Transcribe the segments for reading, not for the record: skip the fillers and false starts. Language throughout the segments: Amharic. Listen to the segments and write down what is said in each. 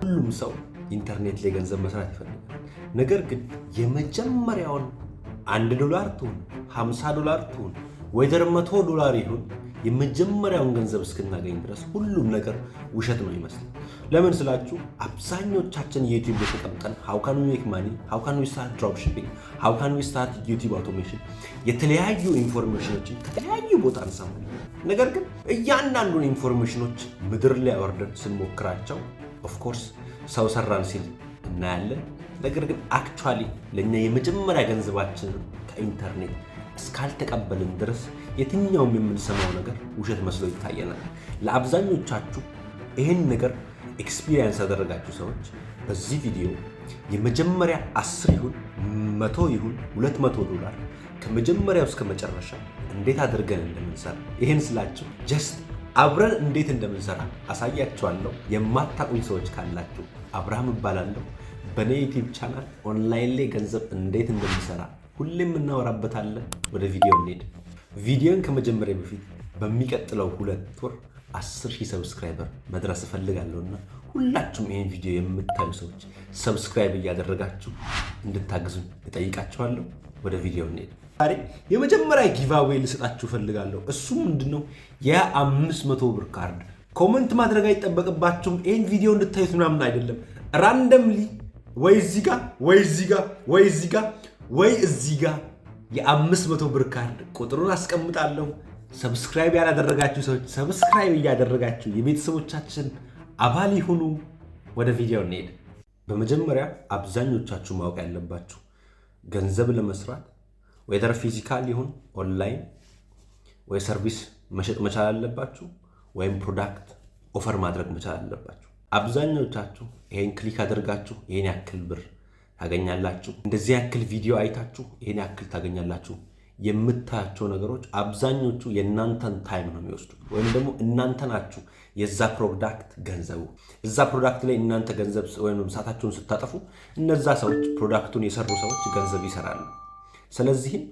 ሁሉም ሰው ኢንተርኔት ላይ ገንዘብ መስራት ይፈልጋል። ነገር ግን የመጀመሪያውን $1 ትሁን፣ $50 ትሁን፣ whether $100 ይሁን፣ የመጀመሪያውን ገንዘብ እስክናገኝ ድረስ ሁሉም ነገር ውሸት ነው ይመስል። ለምን ስላችሁ አብዛኞቻችን YouTube ላይ ተቀምጠን how can we make money፣ how can we start drop shipping፣ how can we start YouTube automation የተለያዩ information ኖችን ከተለያዩ ቦታ እንሰማለን። ነገር ግን እያንዳንዱን information ኖች ምድር ላይ አወርደን ስንሞክራቸው of course ሰው ሰራን ሲል እናያለን። ነገር ግን actually ለእኛ የመጀመሪያ ገንዘባችንን ከኢንተርኔት እስካልተቀበልን ድረስ የትኛውም የምንሰማው ነገር ውሸት መስሎ ይታየናል። ለአብዛኞቻችሁ ይህን ነገር experience ያደረጋችሁ ሰዎች በዚህ ቪዲዮ የመጀመሪያ 10 ይሁን፣ 100 ይሁን፣ $200 ከመጀመሪያው እስከ መጨረሻ እንዴት አድርገን እንደምንሰራ፣ ይህን ስላችሁ just አብረን እንዴት እንደምንሰራ አሳያችኋለሁ። የማታውቁኝ ሰዎች ካላችሁ አብርሃም እባላለሁ። በእኔ YouTube channel online ላይ ገንዘብ እንዴት እንደምሰራ ሁሌም እናወራበታለን። ወደ ቪዲዮ እንሄድ። ቪዲዮን ከመጀመሪያ በፊት በሚቀጥለው 2 ወር 10,000 subscriber መድረስ እፈልጋለሁና ሁላችሁም ይህን ቪዲዮ የምታዩ ሰዎች subscribe እያደረጋችሁ እንድታግዙኝ እጠይቃችኋለሁ። ወደ ቪዲዮ እንሄድ። ዛሬ የመጀመሪያ giveaway ልሰጣችሁ እፈልጋለሁ። እሱም ምንድነው? የ500 ብር ካርድ። Comment ማድረግ አይጠበቅባችሁም። ይህን ቪዲዮ እንድታዩት ምናምን አይደለም። Randomly ወይ እዚህ ጋር፣ ወይ እዚህ ጋር፣ ወይ እዚህ ጋር፣ ወይ እዚህ ጋር የ500 ብር ካርድ ቁጥሩን አስቀምጣለሁ። Subscribe ያላደረጋችሁ ሰዎች subscribe እያደረጋችሁ የቤተሰቦቻችን አባል ይሁኑ። ወደ ቪዲዮ እንሄድ። በመጀመሪያ አብዛኞቻችሁ ማወቅ ያለባችሁ ገንዘብ ለመስራት whether physical ይሁን ኦንላይን ወይ service መሸጥ መቻል አለባችሁ ወይም product offer ማድረግ መቻል አለባችሁ። አብዛኞቻችሁ ይሄን click አድርጋችሁ ይሄን ያክል ብር ታገኛላችሁ፣ እንደዚህ ያክል ቪዲዮ አይታችሁ ይሄን ያክል ታገኛላችሁ የምታያቸው ነገሮች አብዛኞቹ የእናንተን time ነው የሚወስዱት፣ ወይም ደግሞ እናንተ ናችሁ የዛ product ገንዘቡ። እዛ product ላይ እናንተ ገንዘብ ወይም ሰዓታችሁን ስታጠፉ እነዛ ሰዎች፣ product ኡን የሰሩ ሰዎች ገንዘብ ይሰራሉ። ስለዚህም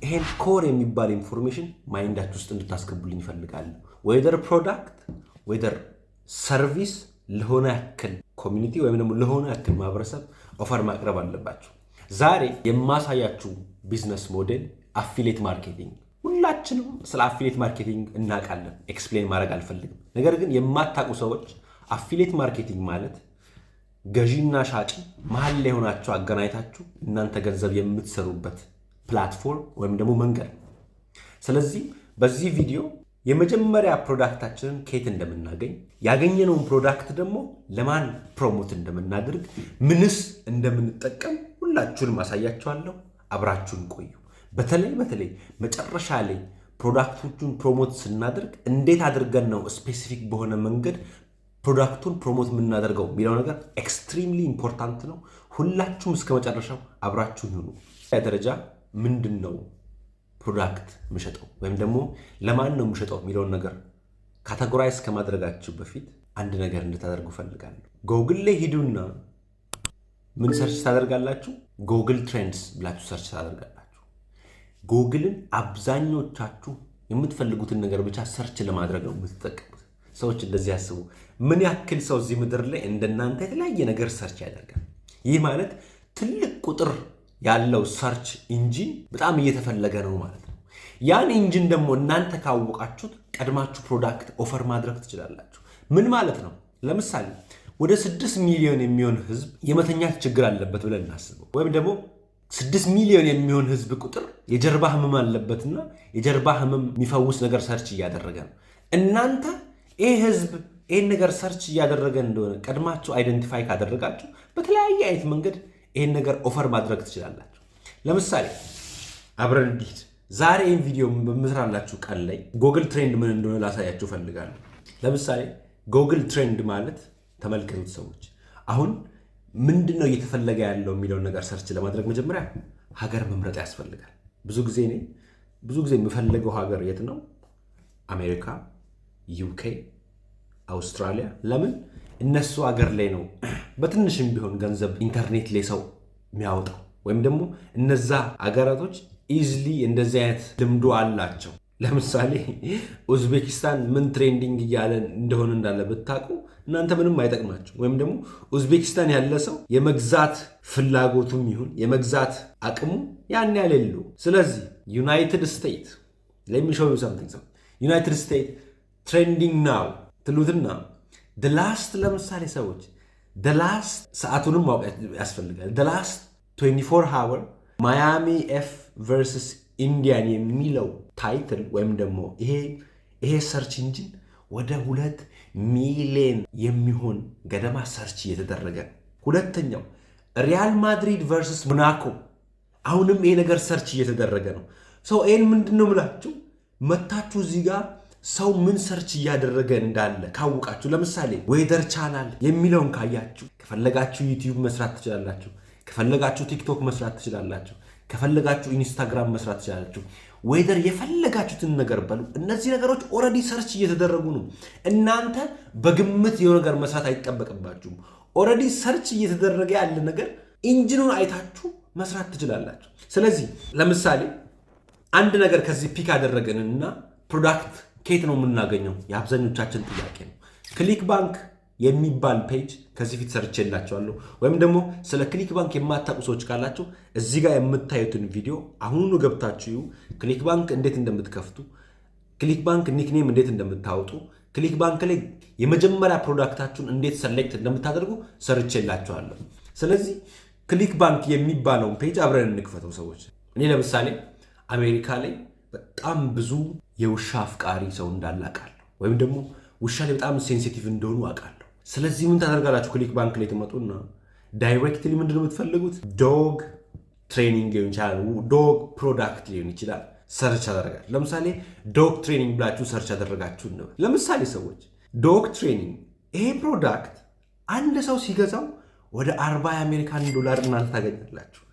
ይሄን core የሚባል information mind ኣችሁ ውስጥ እንድታስገቡልኝ እፈልጋለሁ። Whether product whether service ለሆነ ያክል community ወይም ደግሞ ለሆነ ያክል ማህበረሰብ offer ማቅረብ አለባችሁ። ዛሬ የማሳያችሁ business model affiliate marketing። ሁላችንም ስለ affiliate marketing እናውቃለን። Explain ማድረግ አልፈልግም። ነገር ግን የማታውቁ ሰዎች affiliate marketing ማለት ገዢና ሻጭ መሀል ላይ ሆናችሁ አገናኝታችሁ እናንተ ገንዘብ የምትሰሩበት platform ወይም ደግሞ መንገድ ነው። ስለዚህ በዚህ ቪዲዮ የመጀመሪያ product ኣችንን ከየት እንደምናገኝ፣ ያገኘነውን product ደግሞ ለማን promote እንደምናደርግ፣ ምንስ እንደምንጠቀም ሁላችሁንም አሳያችኋለሁ። አብራችሁን ቆዩ። በተለይ በተለይ መጨረሻ ላይ product ኦቹን promote ስናደርግ እንዴት አድርገን ነው specific በሆነ መንገድ product ኡን promote የምናደርገው የሚለው ነገር extremely important ነው። ሁላችሁም እስከ መጨረሻው አብራችሁን ሁኑ። ደረጃ ምንድን ነው product የምሸጠው ወይም ደግሞ ለማን ነው የምሸጠው የሚለውን ነገር categorize ከማድረጋችሁ በፊት አንድ ነገር እንድታደርጉ እፈልጋለሁ። ጎግል ላይ ሂዱና ምን search ታደርጋላችሁ? Google Trends ብላችሁ search ታደርጋላችሁ። ጎግልን አብዛኞቻችሁ የምትፈልጉትን ነገር ብቻ search ለማድረግ ነው የምትጠቀሙት። ሰዎች እንደዚህ ያስቡ። ምን ያክል ሰው እዚህ ምድር ላይ እንደናንተ የተለያየ ነገር search ያደርጋል? ይህ ማለት ትልቅ ቁጥር ያለው search engine በጣም እየተፈለገ ነው ማለት ነው። ያን engine ደግሞ እናንተ ካወቃችሁት ቀድማችሁ product offer ማድረግ ትችላላችሁ። ምን ማለት ነው? ለምሳሌ ወደ 6 ሚሊዮን የሚሆን ህዝብ የመተኛት ችግር አለበት ብለን እናስበው። ወይም ደግሞ 6 ሚሊዮን የሚሆን ህዝብ ቁጥር የጀርባ ህመም አለበትና የጀርባ ህመም የሚፈውስ ነገር search እያደረገ ነው። እናንተ ይህ ህዝብ ይህን ነገር search እያደረገ እንደሆነ ቀድማችሁ identify ካደረጋችሁ በተለያየ አይነት መንገድ ይህን ነገር offer ማድረግ ትችላላችሁ። ለምሳሌ አብረን እንሂድ። ዛሬ ይህን ቪዲዮ በምሰራላችሁ ቀን ላይ Google Trend ምን እንደሆነ ላሳያችሁ እፈልጋለሁ። ለምሳሌ Google Trend ማለት ተመልከቱት ሰዎች፣ አሁን ምንድን ነው እየተፈለገ ያለው የሚለውን ነገር search ለማድረግ መጀመሪያ ሀገር መምረጥ ያስፈልጋል። ብዙ ጊዜ እኔ ብዙ ጊዜ የምፈልገው ሀገር የት ነው? አሜሪካ፣ UK፣ አውስትራሊያ። ለምን? እነሱ ሀገር ላይ ነው በትንሽም ቢሆን ገንዘብ ኢንተርኔት ላይ ሰው የሚያወጣው ወይም ደግሞ እነዛ ሀገራቶች easily እንደዚህ አይነት ልምዱ አላቸው። ለምሳሌ ኡዝቤኪስታን ምን trending እያለ እንደሆነ እንዳለ ብታውቁ እናንተ ምንም አይጠቅማችሁ። ወይም ደግሞ ኡዝቤኪስታን ያለ ሰው የመግዛት ፍላጎቱም ይሁን የመግዛት አቅሙ ያን ያህል የለውም። ስለዚህ United States, let me show you something. So United States trending now ትሉትና the last፣ ለምሳሌ ሰዎች the last፣ ሰዓቱንም ማወቅ ያስፈልጋል። The last 24 hour Miami F versus Indian የሚለው title ወይም ደግሞ ይሄ search engine ወደ 2 ሚሊዮን የሚሆን ገደማ search እየተደረገ ነው። ሁለተኛው Real Madrid versus Monaco፣ አሁንም ይሄ ነገር search እየተደረገ ነው። So ይህን ምንድን ነው ምላችሁ፣ መታችሁ እዚህ ጋር ሰው ምን search እያደረገ እንዳለ ካወቃችሁ፣ ለምሳሌ weather channel የሚለውን ካያችሁ፣ ከፈለጋችሁ YouTube መስራት ትችላላችሁ። ከፈለጋችሁ TikTok መስራት ትችላላችሁ። ከፈለጋችሁ Instagram መስራት ትችላላችሁ። Weather የፈለጋችሁትን ነገር በሉ። እነዚህ ነገሮች already search እየተደረጉ ነው። እናንተ በግምት የሆነ ነገር መስራት አይጠበቅባችሁም። Already search እየተደረገ ያለ ነገር engine ኑን አይታችሁ መስራት ትችላላችሁ። ስለዚህ ለምሳሌ አንድ ነገር ከዚህ pick አደረግንና product ከየት ነው የምናገኘው? የአብዛኞቻችን ጥያቄ ነው። ClickBank የሚባል page ከዚህ ፊት ሰርቼላችኋለሁ። ወይም ደግሞ ስለ ClickBank የማታውቁ ሰዎች ካላችሁ እዚህ ጋር የምታዩትን ቪዲዮ አሁኑኑ ገብታችሁ ClickBank እንዴት እንደምትከፍቱ፣ ClickBank nickname እንዴት እንደምታወጡ፣ ClickBank ላይ የመጀመሪያ product ኣችሁን እንዴት select እንደምታደርጉ ሰርቼላችኋለሁ። ስለዚህ ClickBank የሚባለውን page አብረን እንክፈተው ሰዎች። እኔ ለምሳሌ አሜሪካ ላይ በጣም ብዙ የውሻ አፍቃሪ ሰው እንዳለ አውቃለሁ። ወይም ደግሞ ውሻ ላይ በጣም sensitive እንደሆኑ አውቃለሁ። ስለዚህ ምን ታደርጋላችሁ? ClickBank ላይ ትመጡና directly ምንድን ነው የምትፈልጉት? Dog training ሊሆን ይችላል፣ dog product ሊሆን ይችላል። Search ታደርጋላችሁ። ለምሳሌ dog training ብላችሁ search ያደረጋችሁ እንበል። ለምሳሌ ሰዎች dog training፣ ይሄ product አንድ ሰው ሲገዛው ወደ 40 የአሜሪካን ዶላር እናንተ ታገኛላችሁ።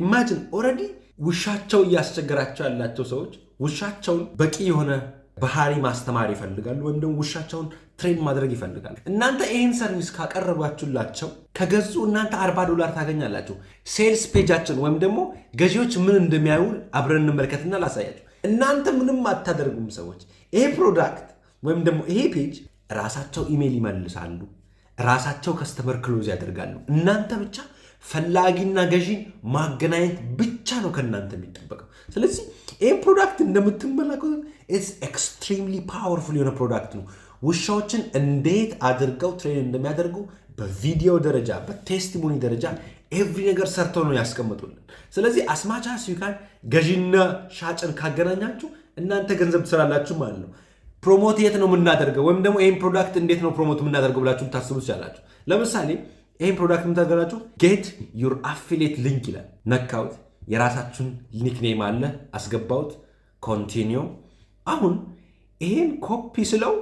Imagine፣ already ውሻቸው እያስቸገራቸው ያላቸው ሰዎች ውሻቸውን በቂ የሆነ ባህሪ ማስተማር ይፈልጋሉ፣ ወይም ደግሞ ውሻቸውን train ማድረግ ይፈልጋሉ። እናንተ ይህን service ካቀረባችሁላቸው ከገዙ እናንተ 40 ዶላር ታገኛላችሁ። Sales page ኣችን ወይም ደግሞ ገዢዎች ምን እንደሚያዩ አብረን እንመልከትና ላሳያችሁ። እናንተ ምንም አታደርጉም ሰዎች። ይሄ product ወይም ደግሞ ይሄ page ራሳቸው ኢሜይል ይመልሳሉ፣ ራሳቸው customer close ያደርጋሉ። እናንተ ብቻ ፈላጊና ገዢን ማገናኘት ብቻ ነው ከእናንተ የሚጠበቀው። ስለዚህ ይህን product እንደምትመለከቱት it's extremely powerful የሆነ product ነው። ውሻዎችን እንዴት አድርገው train እንደሚያደርጉ በቪዲዮ ደረጃ፣ በ testimony ደረጃ every ነገር ሰርተው ነው ያስቀምጡልን። ስለዚህ as much as you can ገዢና ሻጭን ካገናኛችሁ እናንተ ገንዘብ ትሰራላችሁ ማለት ነው። Promote የት ነው የምናደርገው ወይም ደግሞ ይህን product እንዴት ነው promote የምናደርገው ብላችሁ ልታስቡ ትችላላችሁ። ለምሳሌ ይህን product የምታደርጋችሁ get your affiliate link ይላል። ነካውት፣ የራሳችሁን nickname አለ አስገባውት፣ continue። አሁን ይሄን ኮፒ ስለው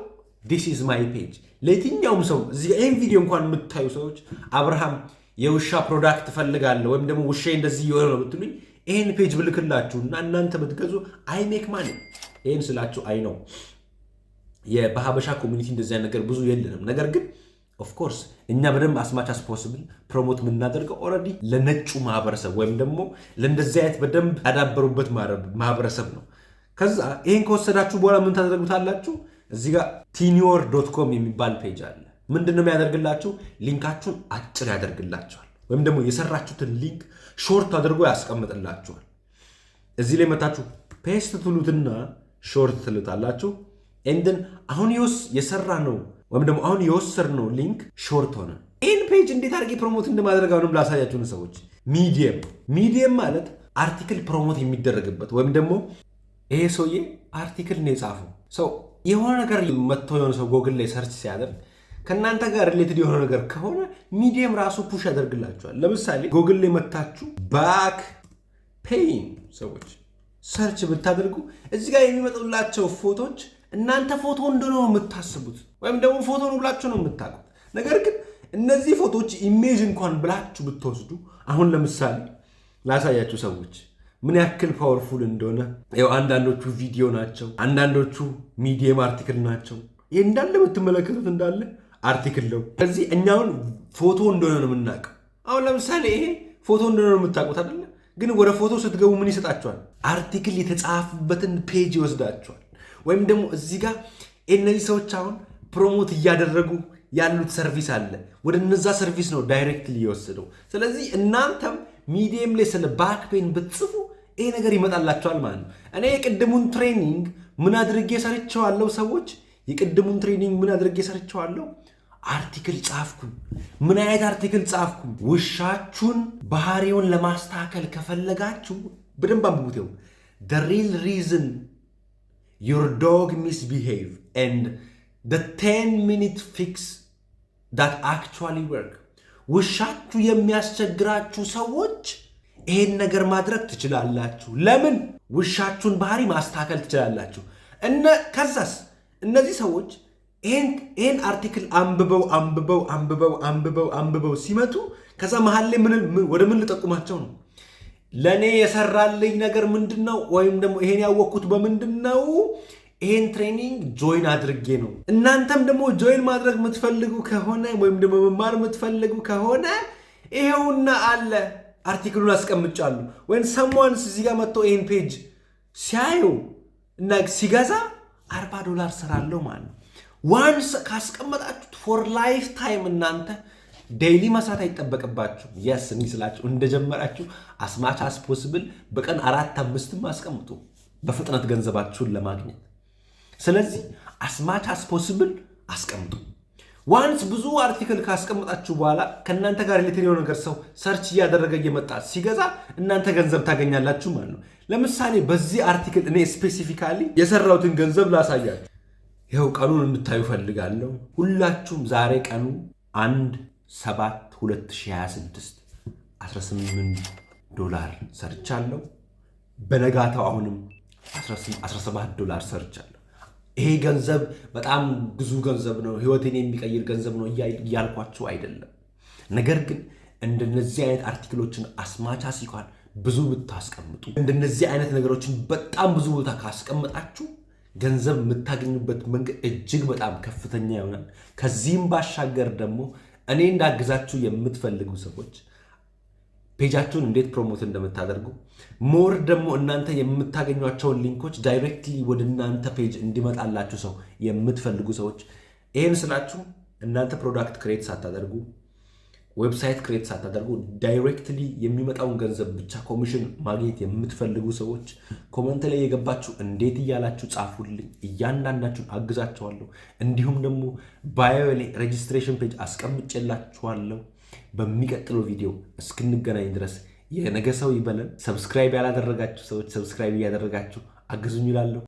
this is my page። ለየትኛውም ሰው እዚህ ይህን ቪዲዮ እንኳን የምታዩ ሰዎች አብርሃም የውሻ product እፈልጋለሁ ወይም ደግሞ ውሻ እንደዚህ እየሆነ ነው ብትሉኝ ይህን page ብልክላችሁ እና እናንተ ብትገዙ I make money። ይህን ስላችሁ I know በሀበሻ community እንደዚህ አይነት ነገር ብዙ የለንም። ነገር ግን of course እኛ በደንብ as much as possible promote የምናደርገው already ለነጩ ማህበረሰብ ወይም ደግሞ ለእንደዚህ አይነት በደንብ ያዳበሩበት ማህበረሰብ ነው። ከዛ ይህን ከወሰዳችሁ በኋላ ምን ታደርጉታላችሁ? እዚህ ጋር Tineor.com የሚባል page አለ። ምንድን ነው የሚያደርግላችሁ? Link ኣችሁን አጭር ያደርግላችኋል። ወይም ደግሞ የሰራችሁትን link short አድርጎ ያስቀምጥላችኋል። እዚህ ላይ መታችሁ paste ትሉትና short ትሉታላችሁ። And then አሁን የሰራነው ወይም ደግሞ አሁን የወሰድነው link short ሆነ። ይህን page እንዴት አድርጌ promote እንደማድረግ አሁንም ላሳያችሁን ሰዎች። Medium፣ Medium ማለት article promote የሚደረግበት ወይም ደግሞ ይሄ ሰውዬ article ነው የጻፈው። So የሆነ ነገር መጥቶ የሆነ ሰው ጎግል ላይ search ሲያደርግ ከእናንተ ጋር related የሆነ ነገር ከሆነ Medium ራሱ push ያደርግላችኋል። ለምሳሌ ጎግል ላይ መታችሁ back pain ሰዎች search ብታደርጉ እዚህ ጋር የሚመጡላቸው ፎቶች እናንተ ፎቶ እንደሆነ ነው የምታስቡት፣ ወይም ደግሞ ፎቶ ነው ብላችሁ ነው የምታውቁት። ነገር ግን እነዚህ ፎቶዎች image እንኳን ብላችሁ ብትወስዱ፣ አሁን ለምሳሌ ላሳያችሁ ሰዎች ምን ያክል powerful እንደሆነ። ያው አንዳንዶቹ ቪዲዮ ናቸው፣ አንዳንዶቹ Medium article ናቸው። ይህ እንዳለ የምትመለከቱት እንዳለ article ነው። ስለዚህ እኛውን ፎቶ እንደሆነ ነው የምናውቀው። አሁን ለምሳሌ ይሄ ፎቶ እንደሆነ ነው የምታውቁት አይደለ? ግን ወደ ፎቶ ስትገቡ ምን ይሰጣችኋል? Article የተጻፈበትን page ይወስዳችኋል። ወይም ደግሞ እዚህ ጋር እነዚህ ሰዎች አሁን promote እያደረጉ ያሉት service አለ። ወደ እነዛ service ነው directly የወሰደው። ስለዚህ እናንተም Medium ላይ ስለ back pain ብትጽፉ ይሄ ነገር ይመጣላችኋል ማለት ነው። እኔ የቅድሙን training ምን አድርጌ ሰርቼዋለሁ? ሰዎች፣ የቅድሙን training ምን አድርጌ ሰርቼዋለሁ? Article ጻፍኩኝ። ምን አይነት article ጻፍኩኝ? ውሻችሁን ባህሪውን ለማስተካከል ከፈለጋችሁ በደንብ አንብቡት። ይኸው "The real reason your dog misbehave and the 10 minute fix that actually work"። ውሻችሁ የሚያስቸግራችሁ ሰዎች ይሄን ነገር ማድረግ ትችላላችሁ። ለምን? ውሻችሁን ባህሪ ማስተካከል ትችላላችሁ። እነ ከዛስ እነዚህ ሰዎች ይሄን article አንብበው አንብበው አንብበው አንብበው አንብበው ሲመጡ ከዛ መሀል ላይ ወደ ምን ልጠቁማቸው ነው? ለእኔ የሰራልኝ ነገር ምንድን ነው? ወይም ደግሞ ይሄን ያወቅኩት በምንድን ነው? ይሄን training join አድርጌ ነው። እናንተም ደግሞ join ማድረግ የምትፈልጉ ከሆነ ወይም ደግሞ መማር የምትፈልጉ ከሆነ ይሄውና አለ፣ article ኡን አስቀምጫለሁ። ወይም someone እዚህ ጋር መጥቶ ይሄን page ሲያዩ እና ሲገዛ $40 ሰራለሁ ማለት ነው። Once ካስቀመጣችሁት for lifetime እናንተ daily መስራት አይጠበቅባችሁም። Yes፣ እኔ ስላችሁ እንደጀመራችሁ as much as possible በቀን አራት አምስትም አስቀምጡ በፍጥነት ገንዘባችሁን ለማግኘት። ስለዚህ as much as possible አስቀምጡ። Once ብዙ article ካስቀመጣችሁ በኋላ ከእናንተ ጋር related የሆነ ነገር ሰው search እያደረገ እየመጣ ሲገዛ እናንተ ገንዘብ ታገኛላችሁ ማለት ነው። ለምሳሌ በዚህ article እኔ specifically የሰራሁትን ገንዘብ ላሳያችሁ። ይኸው ቀኑን እንድታዩ ፈልጋለሁ። ሁላችሁም ዛሬ ቀኑ 1/7/2026 18 ዶላር ሰርቻለሁ። በነጋታው አሁንም 17 ዶላር ሰርቻለሁ። ይሄ ገንዘብ በጣም ብዙ ገንዘብ ነው፣ ህይወቴን የሚቀይር ገንዘብ ነው እያልኳችሁ አይደለም። ነገር ግን እንደነዚህ አይነት article ኦችን as much as you can ብዙ ብታስቀምጡ፣ እንደነዚህ አይነት ነገሮችን በጣም ብዙ ቦታ ካስቀመጣችሁ ገንዘብ የምታገኙበት መንገድ እጅግ በጣም ከፍተኛ ይሆናል። ከዚህም ባሻገር ደግሞ እኔ እንዳግዛችሁ የምትፈልጉ ሰዎች page ኣችሁን እንዴት promote እንደምታደርጉ፣ more ደግሞ እናንተ የምታገኟቸውን link ኦች directly ወደ እናንተ page እንዲመጣላችሁ ሰው የምትፈልጉ ሰዎች፣ ይህን ስላችሁ እናንተ product create ሳታደርጉ፣ website create ሳታደርጉ directly የሚመጣውን ገንዘብ ብቻ ኮሚሽን ማግኘት የምትፈልጉ ሰዎች comment ላይ እየገባችሁ እንዴት እያላችሁ ጻፉልኝ። እያንዳንዳችሁን አግዛችኋለሁ። እንዲሁም ደግሞ bio ላይ registration page አስቀምጬላችኋለሁ። በሚቀጥለው ቪዲዮ እስክንገናኝ ድረስ የነገ ሰው ይበለን። Subscribe ያላደረጋችሁ ሰዎች subscribe እያደረጋችሁ አግዙኝ እላለሁ።